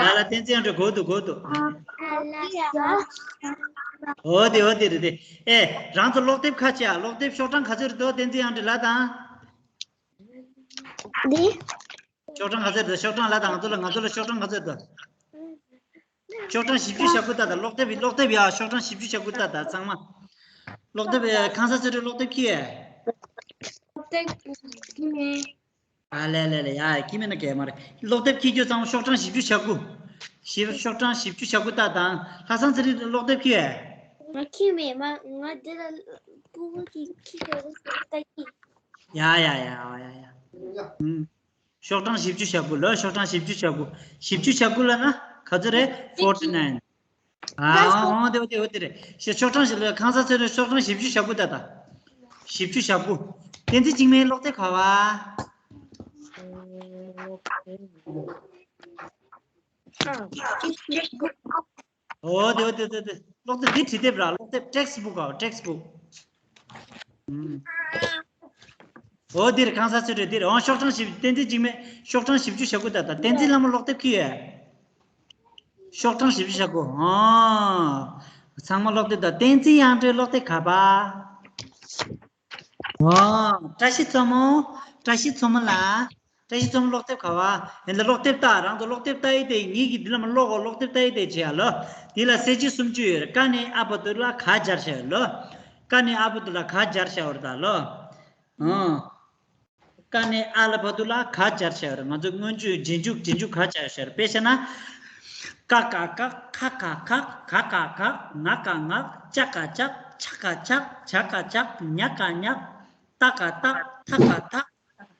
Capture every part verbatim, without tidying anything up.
ལ་ལ་བསྟན་འཛིན་ཡང་འགྲོ་གོ་འདུག་གོ་འདུག་འོ་དེ་འོ་དེ་རེད་དེ། ཨེ་རང་ཚོ་ཀློག་དེབ་ཁ་ཕྱེ་ཨ། ཀློག་དེབ་ཤོག་གྲངས་ག་ཚོད་རེད་འདུག་བསྟན་འཛིན་ཡང་འགྲོ་ལ་དང་། འདི། ཤོག་གྲངས་ག་ཚོད་རེད་འདུག་ཤོག་གྲངས་ལ་དང་ང་ཚོ་ལ་ང་ཚོ་ལ་ཤོག་གྲངས་ག་ཚོད་རེད་འདུག་ཤོག་གྲངས་བཞི་བཅུ་ཞེ་དགུ་ལྟ་དང་། ཀློག་དེབ་ཀློག་དེབ་ཡ་ཤོག་གྲངས་བཞི་བཅུ་ཞེ་དགུ་ལྟ་དང་ཚང་མ། ཀློག་དེབ་ཁང་གསར་ཚེ་རིང་ཀློག་དེབ་ཁྱེར་ཡོད། ཀློག་དེབ་ཁྱེར་མེད། ཨ་ལེ་ལེ་ལེ་ཡ་ཁྱེར་མེད་ན་གལ་མ་རེད། ཀློག་དེབ་ཁྱེར་རྒྱུ་ཚང་མ་ཤོག་གྲངས་བཞི་བཅུ་ཞེ་དགུ། ཞེ་ཤོག་གྲངས་བཞི་བཅུ་ཞེ་དགུ་ལྟ་དང་། ལྷ་བཟང་ཚེ་རིང་ཀློག་དེབ་ཁྱེར་ཡོད། ང་ཁྱེར་མེད། མ་ང་འདི་ལ་ཕྲུ་གུ་གིས་ཁྱེར་ཡོད་ལྟ་གི། ཡ་ཡ་ཡ་ཡ་ཡ། ཨུམ། ཤོག་གྲངས་བཞི་བཅུ་ཞེ་དགུ་ལོ། ཤོག་གྲངས་བཞི་བཅུ་ཞེ་དགུ། བཞི་བཅུ་ཞེ་དགུ་ལབ་ན་ག་ཚོད་རེད། forty nine། ཨ་འོ་དེ་འོ་དེ་འོ་དེ་རེད། ཤོག་གྲངས་ཞིག་ལ་ཁང་གསར་ཚེ་རིང་ཤོག་གྲངས་བཞི་བཅུ་ཞེ་དགུ་ལྟ་དང་། བཞི་བཅུ་ཞེ་དགུ། བསྟན་འཛིན་འཇིགས་མེད་ཀློག་དེབ་ག་བ། འོ་དེ་འོ་དེ་དེ་དེ་ཀློག་དེབ་འདི་བྲིས་དེབ་ར། ཀློག་དེབ་text book ག་བ། text book། ཨུམ། འོ་འདིར་ཁང་གསར་ཚེ་རིང་འདིར། འོ་ཤོག་གྲངས་བཞི། བསྟན་འཛིན་འཇིགས་མེད་ཤོག་གྲངས་བཞི་བཅུ་ཞེ་དགུ་ལྟ་དང་། བསྟན་འཛིན་ལྷ་མོ་ཀློག་དེབ་ཁྱེར་ཡོད། ཤོག་གྲངས་བཞི་བཅུ་ཞེ་དགུ། འོ། ཚང་མ་ཀློག་དེབ་དང་། བསྟན་འཛིན་དབྱངས་སྒྲོན་ཀློག་དེབ་ག་བ། འོ། བཀྲ་ཤིས་མཚོ་མོ། བཀྲ་ཤིས་མཚོ་མོ་ལ། བཀྲ་ཤིས་མཚོ་མོ་ཀློག་དེབ་ག་བ། ཡིན་ད་ཀློག་དེབ་ལྟ། རང་ཚོ་ཀློག་དེབ་ལྟ་ཡི་དེ། ངེད་ཀྱིས་འདི་ལ་མ་ཀློག་གོ། ཀློག་དེབ་ལྟ་ཡི་དེ་བྱེད་ཡ་ལོ། འདི་ལ་གསལ་བྱེད་སུམ་ཅུ་ཡོད་རེད། ཀ་ནས་ཨ་བར་དུ་ལ་ག་སྦྱར་བྱ་ཡོད་ལོ། ཀ་ནས་ཨ་བར་དུ་ལ་ག་སྦྱར་བྱ་ཡོད་རེད་ད་ལོ། ཨང་། ཀ་ནས་ཨ་ལ་བར་དུ་ལ་ག་སྦྱར་བྱ་ཡོད་རེད། ང་ཚོ་སྔོན་འཇུག་རྗེས་འཇུག་རྗེས་འཇུག་ག་སྦྱར་བྱ་ཡོད་རེད། དཔེ་བཤད་ན། ཀ་ག་ཀ། ཁ་ག་ཁ། ག་ག་ག། ང་ག་ང་། ཅ་ག་ཅག་ཆ་ག་ཆག་ཇ་ག་ཇག་ཉ་ག་ཉག་ཏ་ག་ཏག་ཐ་ག་ཐག་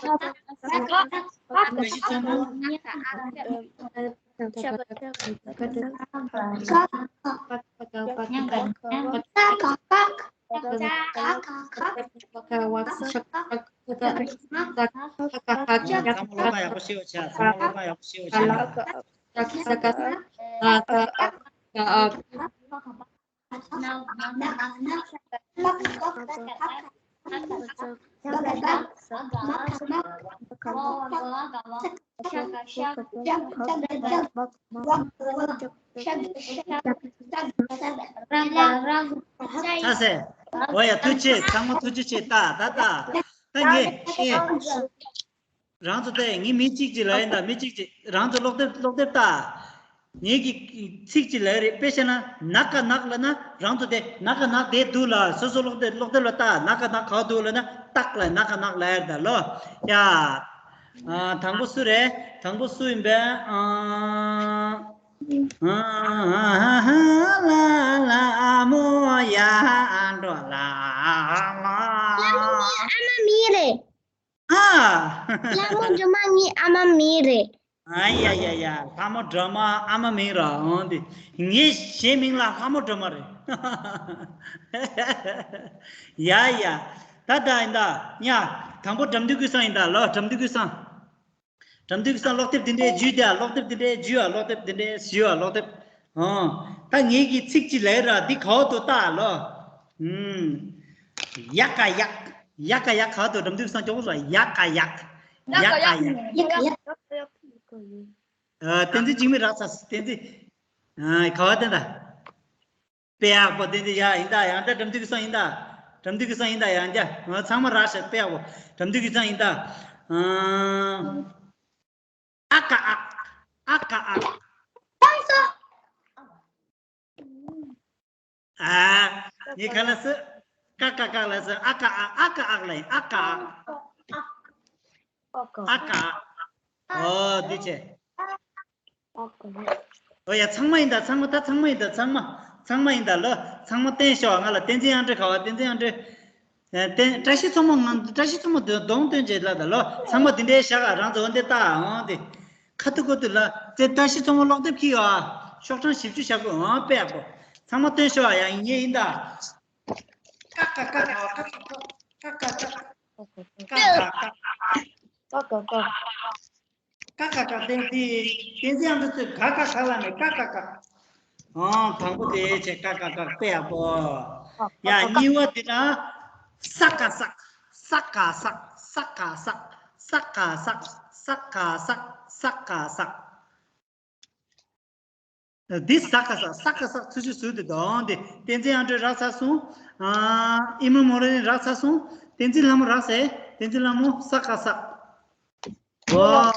ཚང་མ་སློབ་སྦྱོང་ཡག་པོ་བྱེད་རོགས་བྱ། ཚང་མ་སློབ་སྦྱོང་ཡག་པོ་བྱེད་རོགས་བྱ། ཆ་སེ། འོ་ཡ་ཐུགས་རྗེ་ཆེ། ཚང་མ་ཐུགས་རྗེ་ཆེ། ད་ད་ད་ད་ངས་ངས་རང་ཚོ་དེ་ངས་མི་གཅིག་གཅིག་ལ་ཡིན་ད། མི་གཅིག་གཅིག་རང་ཚོ་སློབ་དེབ་སློབ་དེབ་ད། ངེད་ཀྱི་ཚིག་ཅིག་ལ་རེད། དཔེ་བཤད་ན་ནག་ཀ་ནག་ལ་ན་རང་ཚོ་དེ་ནག་ཀ་ནག་དེ་འདུག་ལ། སོ་སོ་སློབ་དེབ་སློབ་དེབ་ལ་ལྟ། ནག་ཀ་ནག་ག་འདུག་ལ་ན་སྟག་ལ་ནག་ཀ་ནག་ལ་ཡར་ད་ལོ། ཡ། ཨ། དང་པོ་སུ་རེད། དང་པོ་སུ་ཡིན་པས། ཨ། ཨ་ལ་ལ་མོ་ཡ་འགྲོ་ལ་ལ། ཨ་མ་མི་རེད། ཨ། ལྷ་མོ་སྒྲོལ་མ་ངའི་ཨ་མ་མི་རེད། ཨ་ཡ་ཡ་ཡ། ལྷ་མོ་སྒྲོལ་མ་ཨ་མ་མིང་ར། འོང་དེ་ངའི་གཞན་མིང་ལ་ལྷ་མོ་སྒྲོལ་མ་རེད། ཡ་ཡ། ད་ད་ཡིན་ད། ཡ། དང་པོ་དགྲ་འདུལ་ཀུན་བཟང་ཡིན་ད་ལོ། དགྲ་འདུལ་ཀུན་བཟང་། དགྲ་འདུལ་ཀུན་བཟང་། ཀློག་དེབ་འདི་འདྲའི་བརྒྱུད་དེ། ཀློག་དེབ་འདི་འདྲའི་བརྒྱུད་ཨ། ཀློག་དེབ་འདི་འདྲའི་བརྒྱུད་ཨ། ཀློག་དེབ། ཨོ། ད་ངེད་ཀྱི་ཚིག་ཅིག་ལ་ཡོད་ར། འདི་ག་འདུག་ལྟ་ལོ། ཨུམ། ཡ་ཀ་ཡག་ཡ་ཀ་ཡག་ག་འདུག་དགྲ་འདུལ་ཀུན་བཟང་མགྱོགས་པོ་ལ། ཡ་ཀ་ཡག་ཡ་ཀ་ཡག་ཡ་ཀ་ཡག་ཨ། བསྟན་འཛིན་འཇིགས་མེད་རག་ཚར། བསྟན་འཛིན། ཨ། ག་བ་བསྟན་ད། དཔེ་ཡག་པོ། དེ་འདི་ཡ་ཡིན་ད། ཡང་ད་དགྲ་འདུལ་ཀུན་བཟང་ཡིན་ད། དགྲ་འདུལ་ཀུན་བཟང་ཡིན་ད། ཡང་ད་ཚང་མ་རག་ཤག་དཔེ་ཡག་པོ། དགྲ་འདུལ་ཀུན་བཟང་ཡིན་ད། ཨ། ཨ་ཀ་ཨ། ཨ་ཀ་ཨ། ཨ། ངས་ག་ལ་ཟེར། ཀ་ཀ་ཀ་ལ་ཟེར། ཨ་ཀ་ཨ། ཨ་ཀ་ཨ་ལ་ཡིན། ཨ་ཀ་ཨ། ཨ་ཀ་ཨ། ཨོ་འདི་བྱས། ཨོ་ཡ། ཚང་མ་ཡིན་ད། ཚང་མ་ད། ཚང་མ་ཡིན་ད། ཚང་མ། ཚང་མ་ཡིན་ད་ལོ། ཚང་མ་བསྟན་ཤོག་ང་ལ། བསྟན་འཛིན་དབྱངས་སྒྲོན་ག་བ། བསྟན་འཛིན་དབྱངས་སྒྲོན། ཨ། བསྟན། བཀྲ་ཤིས་མཚོ་མོ་ང་། བཀྲ་ཤིས་མཚོ་མོ་གདོང་སྟོན་བྱེད་ལ་ད་ལོ། ཚང་མ་འདི་འདྲའི་བཞག་ག་རང་ཚོ་འོ་འདི་ལྟ་འོང་དེ། ཁ་ཐུག་ཁ་ཐུག་ལ་དེ་བཀྲ་ཤིས་མཚོ་མོ་ཀློག་དེབ་ཁྱི་ཡོད་ཨ། ཤོག་གྲངས་བཞི་བཅུ་བཞག་དགོས་ཨང་། དཔེ་ཡག་པོ། ཚང་མ་སྟོན་ཤོག་ཨ། ཡ་ཡིན་ཡིན་ད། ཀ་ཀ་ཀ་ཀ་ཀ་ཀ་ཀ་ཀ་ཀ་ཀ་ཀ་ཀ་ཀ་ཀ་ཀ་ཀ་ཀ་ཀ། བསྟན་འཛིན། བསྟན་འཛིན་ཨ་མདོ་ཚོས་ག་ཀ་ག་ལ་ནས། ཀ་ཀ་ཀ། ཨང་། དང་པོ་དེ་བྱས། ཀ་ཀ་ཀ། དཔེ་ཡག་པོ། ཡ། གཉིས་པ་དེ་ལ་ས་ཀ་སག་ས་ཀ་སག་ས་ཀ་སག་ས་ཀ་སག་ས་ཀ་སག་ས་ཀ་སག་འདི་ས་ཀ་སག་ས་ཀ་སག་ཚུལ་ཚུལ་ཟུར་དུ་གདོང་དེ། བསྟན་འཛིན་དབྱངས་སྒྲོན་རག་ཚར་སོང་། ཨ། ཨི་མོ་མོ་རེ་རག་ཚར་སོང་། བསྟན་འཛིན་ལྷ་མོ་རག་ཟེར། བསྟན་འཛིན་ལྷ་མོ་ས་ཀ་སག་ཨོ།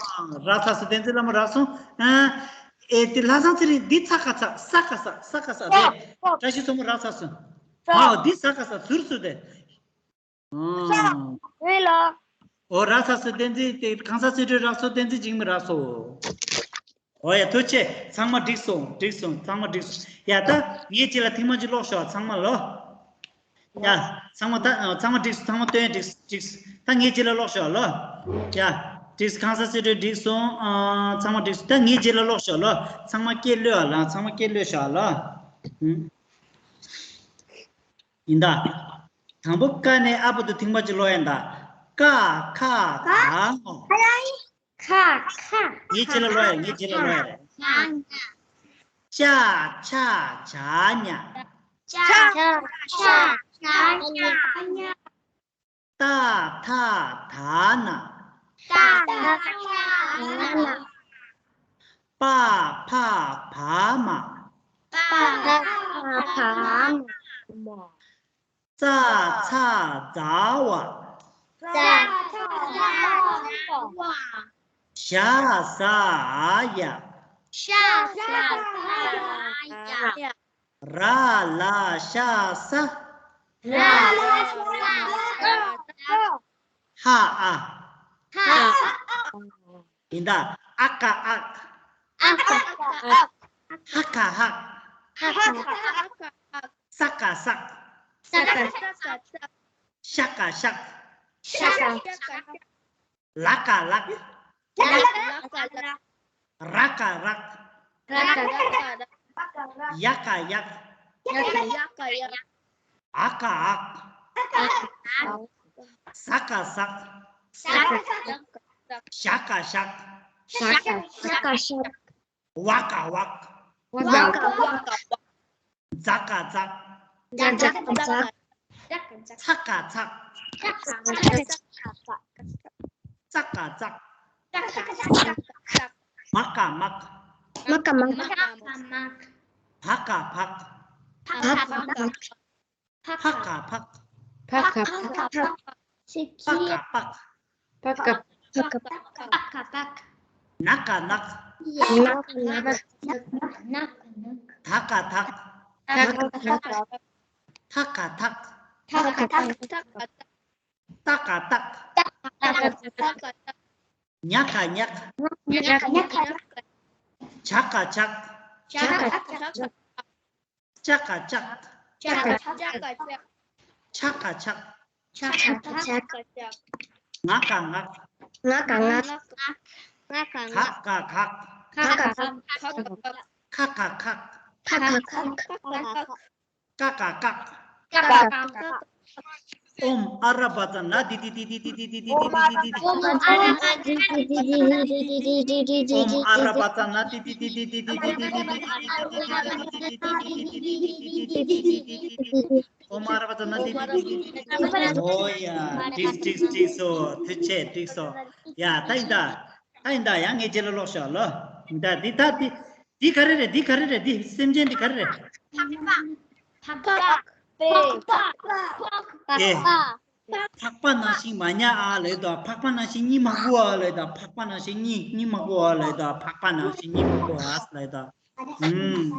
རག་ཚར་སོང་། བསྟན་འཛིན་ལྷ་མོ་རག་སོང་། ཨ། ཨེ་དེ་ལྷ་བཟང་ཚེ་རིང་འདི་ཚ་ཁ་ཚ་ས་ཁ་ས་ས་ཁ་ས་རེད། བཀྲ་ཤིས་མཚོ་མོ་རག་ཚར་སོང་། ཨའོ་འདི་ས་ཁ་ས་ཟུར་ཟུར་དེ། ཨོ། རེད་ལ། ཨོ་རག་ཚར་སོང་། བསྟན་འཛིན་དེ་གང་ས་ཚུལ་ཁྲིམས་རག་སོང་། བསྟན་འཛིན་འཇིགས་མེད་རག་སོང་། ཨོ་ཡ་ཐུགས་རྗེ་ཆེ། ཚང་མ་འགྲིག་སོང་། འགྲིག་སོང་། ཚང་མ་འགྲིག་སོང་། ཡ་ད་ངའི་རྗེས་ལ་ཐེངས་མ་གཅིག་ཀློག་ཤོག་ཚང་མ་ལོ། ཡ། ཚང་མ་ད་ཚང་མ་འགྲིག་སོང་། ཚང་མ་སྟོན། འགྲིག་སོང་། འགྲིག་སོང་། ད་ངའི་རྗེས་ལ་ཀློག་ཤོག་ལོ། ཡ། འགྲིག་སོང་། གང་ས་ཚུལ་ཁྲིམས་འགྲིག་སོང་། ཨ། ཚང་མ་འགྲིག་སོང་། ད་ངའི་རྗེས་ལ་ཀློག་ཤོག་ལོ། ཚང་མ་སྐད་ལོས་ཨ་ལ། ཚང་མ་སྐད་ལོས་ཤོག་ལོ། ཨུམ། ཡིན་ད། དང་པོ་ཀ་ནས་ཨ་བར་དུ་ཐེངས་མ་གཅིག་ཀློག་ཡིན་ད། ཀ་ཁ་ག་ང་། ཁ་ཁ། ངའི་རྗེས་ལ་ཀློག་ཡ། ངའི་རྗེས་ལ་ཀློག་ཡ། ཉ་ཉ། ཅ་ཆ་ཇ་ཉ། ཅ་ཆ་ཇ་ཉ། ཏ་ཐ་ད་ན། ཏ་ཐ་ད་ན། པ་ཕ་བ་མ། པ་ཕ་བ་མ། ཙ་ཚ་ཛ་ཝ། ཙ་ཚ་ཛ་ཝ། ཞ་ཟ་འ་ཡ། ཞ་ཟ་འ་ཡ། ར་ལ་ཤ་ས། ར་ལ་ཤ་ས། ཧ་ཨ། ཧ་ཨ། ཡིན་ད། ཨ་ཀ་ཨག། ཨ་ཀ་ཨག། ཧ་ཀ་ཧག། ཧ་ཀ་ཧག། ས་ཀ་སག། ས་ཀ་སག། ཤ་ཀ་ཤག། ཤ་ཀ་ཤག། ལ་ཀ་ལག། ལ་ཀ་ལག། ར་ཀ་རག། ར་ཀ་རག། ཡ་ཀ་ཡག། ཡ་ཀ་ཡག། ཨ་ཀ་ཨག། ཨ་ཀ་ཨག། ཟ་ཀ་ཟག། ཟ་ཀ་ཟག། ཞ་ཀ་ཞག། ཞ་ཀ་ཞག། ཝ་ཀ་ཝག། ཝ་ཀ་ཝག། ཛ་ཀ་ཛག། ཛ་ཀ་ཛག། ཚ་ཀ་ཚག། ཙ་ཀ་ཙག། མ་ཀ་མག། མ་ཀ་མག། བ་ཀ་བག། བ་ཀ་བག། ཕ་ཁ་ཕག། ཕ་ཁ་ཕག། པ་ཀ་པག། པ་ཀ་པག། ན་ཀ་ནག། ན་ཀ་ནག། ད་ཀ་དག། ད་ཀ་དག། ཐ་ཀ་ཐག། ཐ་ཀ་ཐག། ཏ་ཀ་ཏག། ཉ་ཀ་ཉག། ཇ་ཀ་ཇག། ཅ་ཀ་ཅག། ཆ་ཀ་ཆག། ང་ཀ་ངག། ང་ཀ་ངག། ག་ཀ་གག། ག་ཀ་གག། ཁ་ཀ་ཁག། ཁ་ཀ་ཁག། ཀ་ཀ་བཀག། ཀ་ཀ་བཀག། ཨོཾ་ཨ་ར་པ་ཙ་ན་དྷཱིཿ་དྷཱིཿ་དྷཱིཿ་དྷཱིཿ་དྷཱིཿ་དྷཱིཿ་དྷཱིཿ་དྷཱིཿ་དྷཱིཿ་དྷཱིཿ་ཨོཾ་ཨ་ར་པ་ཙ་ན་དྷཱིཿ་དྷཱིཿ་དྷཱིཿ་དྷཱིཿ་དྷཱིཿ་དྷཱིཿ་ཨོཾ་ཨ་ར་པ་ཙ་ན་དྷཱིཿ་དྷཱིཿ་དྷཱིཿ་དྷཱིཿ་དྷཱིཿ་ཨོ་ཡ། འགྲིག་འགྲིག་འགྲིག་སོང་། ཐུགས་རྗེ་ཆེ། འགྲིག་སོང་། ཡ་ད་ཡིན་ད། ད་ཡིན་ད། ཡང་ངའི་རྗེས་ལ་ཀློག་ཤོག་ལོ། ཡིན་ད། འདི་ད་འདི་འདི་ག་རེ་རེད། འདི་ག་རེ་རེད། འདི་སེམས་ཅན་འདི་ག་རེ་རེད། ཕག་པ། ཕག་པ། ཕག་པ། ཕག་པ། ཨེ། ཕག་པ་ནང་བཞིན་མ་ཉལ་ཨ་ལེ་ད། ཕག་པ་ནང་བཞིན་གཉིད་མ་ཁུག་ཨ་ལེ་ད། ཕག་པ་ནང་བཞིན་གཉིད་གཉིད་མ་ཁུག་ཨ་ལེ་ད། ཕག་པ་ནང་བཞིན་གཉིད་མ་ཁུག་ཨ་ལེ་ད། ཨུམ།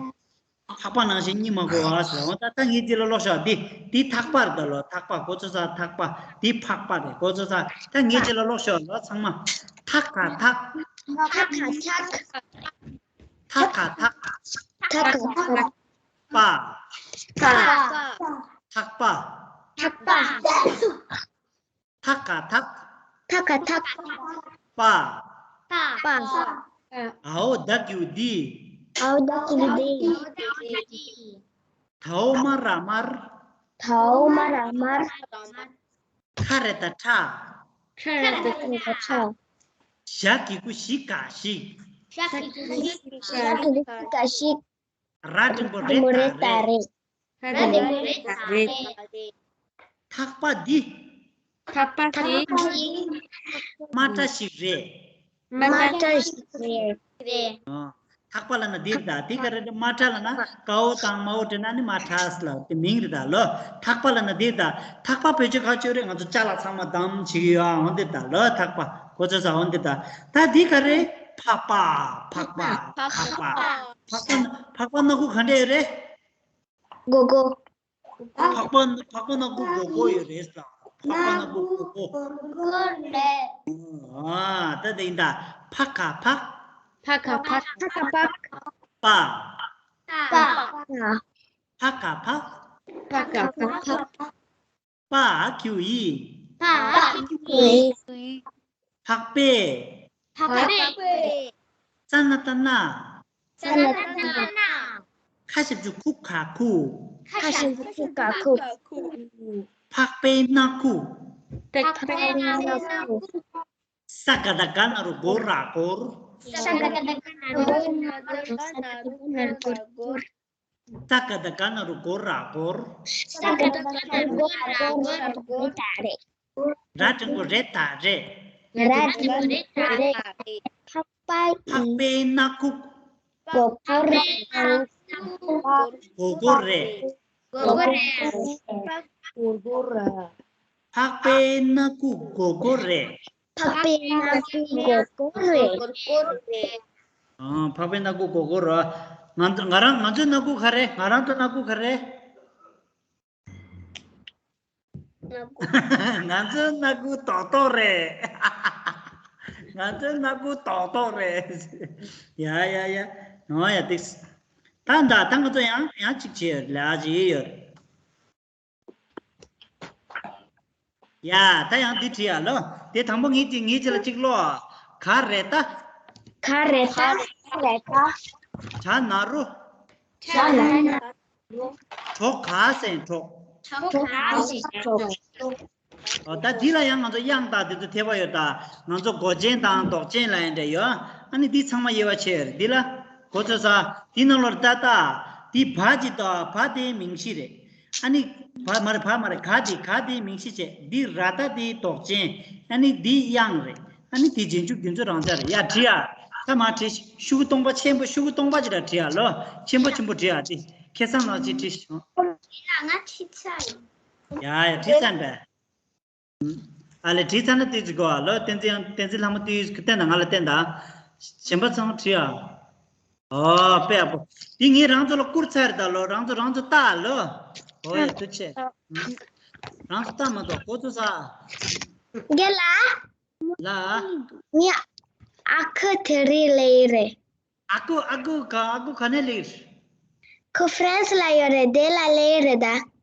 ཕག་པ་ནང་བཞིན་གཉིད་མ་ཁུག་ཨ་ཟེར། འོ་ད་ད་ངའི་རྗེས་ལ་ཀློག་ཤོག་འདི་འདི་ཐག་པ་རེད་ད་ལོ། ཐག་པ་གོ་ཚོད་ཚ། ཐག་པ་འདི་ཕག་པ་རེད། གོ་ཚོད་ཚ། ད་ངའི་རྗེས་ལ་ཀློག་ཤོག་ལོ་ཚང་མ། ཐ་ཀ་ཐག། ཐ་ཀ་ཐག། ཐ་ཀ་ཐག། ཐ་ཀ་ཐག། པ། པ། ཐག་པ། ཐག་པ། ཐ་ཀ་ཐག། ཐ་ཀ་ཐག། པ། པ། ཨའོ་བདག་ཡུལ་འདི། ཨའོ་བདག་ཡུལ་འདི། དའོ་མ་ར་དམར། དའོ་མ་ར་དམར། ཁ་རེ་ད་ཁྲ། ཁ་རེ་ད་ཁྲ། ཞ་གི་གུ་ཞི་ཀ་ཞིག། ཞ་གི་གུ་ཞི་ཀ་ཞིག། ར་འགྲེང་བུ་རེ་ད་རེད། ར་འགྲེང་བུ་རེ་ད་རེད། ཐག་པ་འདི། ཐག་པ་འདི། མ་ཏྲ་ཞིག་རེད། མ་ཏྲ་ཞིག་རེད། ཨ། ཐག་པ་ལབ་ན་འདི་རེད་ད། འདི་ག་རེ་རེད། མ་ཏྲ་ལབ་ན་ཀའོ་དང་མའོ་འདྲེས་ན་ནི་མ་ཏྲ་ལབ་དེ་མིང་རེད་ད་ལོ། ཐག་པ་ལབ་ན་འདི་རེད་ད། ཐག་པ་བེད་སྤྱོད་ག་ཅོ་རེད། ང་ཚོ་ཅ་ལག་ཚང་མ་བསྡམས་བྱེད་ཀྱི་ཡོད་ཨ། འོ་འདི་རེད་ད་ལོ། ཐག་པ་གོ་ཚོད་ཚ། འོ་འདི་རེད་ད། ད་འདི་ག་རེ། ཕག་པ། ཕག་པ། ཕག་པ། ཕག་པ་ན་ཕག་པ་སྣ་ཁུག་ག་འདྲ་ཡོད་རེད། སྒོར་སྒོར། ཕག་པ་ཕག་པ་སྣ་ཁུག་སྒོར་སྒོར་ཡོད་རེད་ཟེར། ཕག་པ་སྣ་ཁུག་སྒོར་སྒོར། སྒོར་སྒོར་རེད། ཨ། ད་དེ་ཡིན་ད། ཕ་ག་ཕག་ཕ་ག་ཕག་ཕ་ག་ཕག་པ། པ། ཕ་ག་ཕག་ཕ་ག་ཕག་པ་གི་གུ་ཡི། པ་གི་གུ་ཡི། ཕག་པས། ཕག་པས། ས་ན་བཏགས་སྣ། ས་ན་བཏགས་སྣ། ཁ་ཞབས་ཀྱུ་ཁུ་ག་ཁུག་ཁ་ཞབས་ཀྱུ་ཁུ་ག་ཁུག་ཕག་པའི་སྣ་ཁུག་ཕག་པའི་སྣ་ཁུག་ས་ག་བཏགས་སྒ་ན་རོ་སྒོ་ར་སྒོར། ས་ག་བཏགས་སྒ་ན་རོ་སྒོ་ར་སྒོར། ས་ག་བཏགས་སྒ་ན་རོ་སྒོ་ར་སྒོར། ས་ག་བཏགས་སྒ་ན་རོ་སྒོ་ར་སྒོར། ར་འགྲེང་བུ་རེ་ད་རེད། ར་འགྲེང་བུ་རེ་ད་རེད། ཕག་པ། ཕག་པའི་སྣ་ཁུག་སྒོར་སྒོར་རེད། སྒོར་སྒོར་རེད། སྒོར་སྒོར་རེད། སྒོར་སྒོར་རེད། ཕག་པའི་སྣ་ཁུག་སྒོར་སྒོར་རེད། ཕག་པའི་སྣ་ཁུག་སྒོར་སྒོར་རེད། སྒོར་སྒོར་རེད། ཨ། ཕག་པའི་སྣ་ཁུག་སྒོར་སྒོར་རེད། ང་ང་རང་ང་ཚོའི་སྣ་ཁུག་ག་རེད། ང་རང་ཚོའི་སྣ་ཁུག་ག་རེད། ང་ཚོའི་སྣ་ཁུག་ཏོག་ཏོག་རེད། ང་ཚོའི་སྣ་ཁུག་ཏོག་ཏོག་རེད། ཡ་ཡ་ཡ། འོ་ཡ་ཏིག་ད་ད་ད་ང་ཚོ་ཡང་ཡང་གཅིག་བྱེད་ཡོད་ལ་ཅི་ཡོད། ཡ་ད་ཡང་འདི་བྲིས་ཡ་ལོ། དེ་དང་པོ་ངེད་ཀྱི་ངེད་ཀྱི་ལ་གཅིག་ཀློག་ག་རེད་ད། ག་རེད་ད། ག་རེད་ད། བྱ་ན་རོ། བྱ་ན་རོ། གྲོ་ག་སེང་གྲོགས། གྲོ་ག་སེང་གྲོགས། ཨོ་ད་འདི་ལ་ཡང་ང་ཚོ་དབྱངས་དང་འདི་ཚོ་འཐེབ་པ་ཡོད་ད། ང་ཚོ་མགོ་ཅན་དང་འདོགས་ཅན་ལ་ཡང་འདྲ་ཡོད། ཨ་ནི་འདི་ཚང་མ་དབྱེ་བ་ཕྱེ་ཡོད་རེད། འདི་ལ་གོ་ཚོད་ས། འདི་ནང་ལོགས་ད་ལྟ་འདི་བ་ཅིག་ད། བ་དེ་མིང་གཞི་རེད། ཨ་ནི་བ་མ་རེད། བ་མ་རེད། ག་དེ་ག་དེ་མིང་གཞི་བྱས། འདི་ར་ད་དེ་འདོགས་ཅན། ཨ་ནི་འདི་དབྱངས་རེད། ཨ་ནི་དེ་རྗེས་འཇུག་རྒྱུ་མཚན་རང་འཇགས་རེད། ཡ་བྲིས་ཡ། ད་མ་བྲིས། ཤོག་གུ་སྟོང་པ་ཆེན་པོ་ཤོག་གུ་སྟོང་པ་ཅིག་ལ་བྲིས་ཡ་ལོ། ཆེན་པོ་ཆེན་པོ་བྲིས་ཡ་དེ། ཁེ་བཟང་ནང་ཅིག་བྲིས་ཤོག་ཡ་ང་བྲིས་ཚར་ཡིན། ཡ་ཡ་བྲིས་ཚར་པས། ཨ་ལས་བྲིས་ཚར་ན་ཏོག་ཙམ་གོ་ཨ་ལོ། བསྟན་འཛིན་ཡང་བསྟན་འཛིན་ལྷ་མོ་ཏོག་ཙམ་བསྟན་དང་། ང་ལ་བསྟན་དང་། གཞན་པ་ཚང་མ་བྲིས་ཨ། ཨོ་དཔེ་ཡག་པོ། འདི་ངས་རང་ཚོ་ལ་བསྐུར་ཚར་ད་ལོ། རང་ཚོ་རང་ཚོ་ལྟ་ལོ། ཨོ་ཡ་ཐུགས་རྗེ་ཆེ། རང་ཚོ་ལྟ་མ་གཏོགས་གོ་ཚོད་ས། རྒན་ལགས། ལ། ངས་ཨ་ཁུ་དེ་རིང་སླེབས་རེད། ཨ་ཁུ་ཨ་ཁུ་ག་ཨ་ཁུ་ག་ནས་སླེབས། ཁོ་ཧྥ་རན་སི་ལ་ཡོད་རེད། དེ་ལ་སླེབས་རེད་ད།